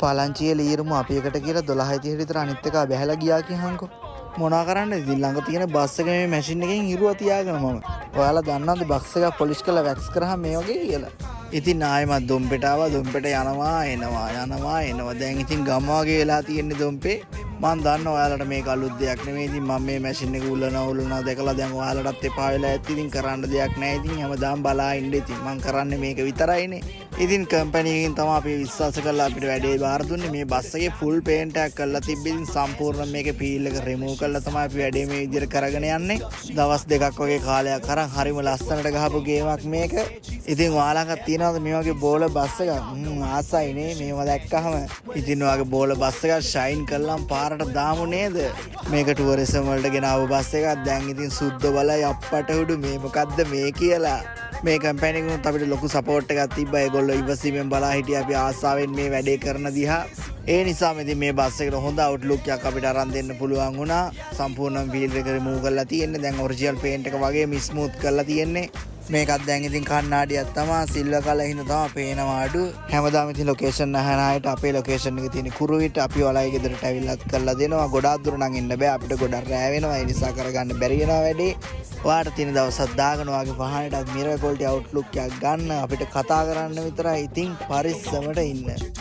පලංචියේ ලීරුම අපි එකට කියලා 12:30 විතර අනිත් එක බැහැලා ගියා කියහන්කෝ. මොනා කරන්නද ඉතින්, ළඟ තියෙන බස් එක මේ මැෂින් එකෙන් හිරුවා තියාගෙන මම. ඔයාලා දන්නවද බස් එකක් පොලිෂ් කරලා වැක්ස් කරාම මේ වගේ කියලා? ඉතින් ආයෙමත් දොම්පෙට ආවා. දොම්පෙට යනවා එනවා යනවා එනවා. දැන් ඉතින් ගම වගේ වෙලා තියෙන්නේ දොම්පේ. මං දන්නවා ඔයාලට මේක අලුත් දෙයක් නෙමෙයි. ඉතින් මම මේ මැෂින් එක උල්ලනවා උල්ලනවා දැකලා දැන් ඔයාලටත් එපා වෙලා ඇති. ඉතින් කරන්න දෙයක් නෑ. ඉතින් හැමදාම බලා ඉන්න. ඉතින් මං කරන්නේ මේක විතරයිනේ. ඉතින් කම්පැනි එකකින් තමයි අපි විශ්වාස කරලා අපිට වැඩේ බාර දුන්නේ. මේ බස් එකේ ෆුල් පේන්ට් එකක් කරලා තිබ්බ. ඉතින් සම්පූර්ණ මේකේ පීල් එක රිමූව් කරලා තමයි අපි වැඩේ මේ විදිහට කරගෙන යන්නේ. දවස් 2ක් වගේ කාලයක් අරන් හරිම ලස්සනට ගහපු ගේමක් මේක. ඉතින් ඔයාලඟත් තියනවද මේ වගේ බෝල බස් එකක්? ආසයි නේ මේව දැක්කහම. ඉතින් ඔයාගේ බෝල බස් එකක් ෂයින් කරලම් පාරට දාමු නේද? මේක ටුවරිසම් වලට ගෙනාවු බස් එකක්. දැන් ඉතින් සුද්ද බලයි අප්පට හුඩු මේ මොකද්ද මේ කියලා. මේ කම්පැනි එකෙනුත් අපිට ලොකු සපෝට් එකක් තිබ්බා. ඒගොල්ලෝ ඉවසීමෙන් බලා හිටියා අපි ආසාවෙන් මේ වැඩේ කරන දිහා. ඒ නිසාම ඉතින් මේ බස් එකට හොඳ අවුට්ලුක් එකක් අපිට අරන් දෙන්න පුළුවන් වුණා. සම්පූර්ණම වීල් එක රිමූව් කරලා තියෙන්නේ. දැන් ඔරිජිනල් පේන්ට් එක වගේම ස්මූත් කරලා තියෙන්නේ. මේකත් දැන් ඉතින් කණ්ණාඩියක් තමා, සිල්වර් කලර් හින්දා තමා පේනවා අඩු. හැමදාම ඉතින් ලොකේෂන් අහන අයට අපේ ලොකේෂන් එක තියෙන කුරුවිට. අපි ඔයාලගේ ගෙදරට ඇවිල්ලත් කරලා දෙනවා. ගොඩාක් දුර නම් එන්න බෑ, අපිට ගොඩක් රෑ වෙනවා. ඒ නිසා කරගන්න බැරි වෙනවා වැඩේ. ඔයාට තියෙන දවසක් දාගෙන ඔයාගේ වාහනේටත් මිරර් ක්වොලිටි අවුට්ලුක් එකක් ගන්න අපිට කතා කරන්න විතරයි. ඉතින් පරිස්සමට ඉන්න.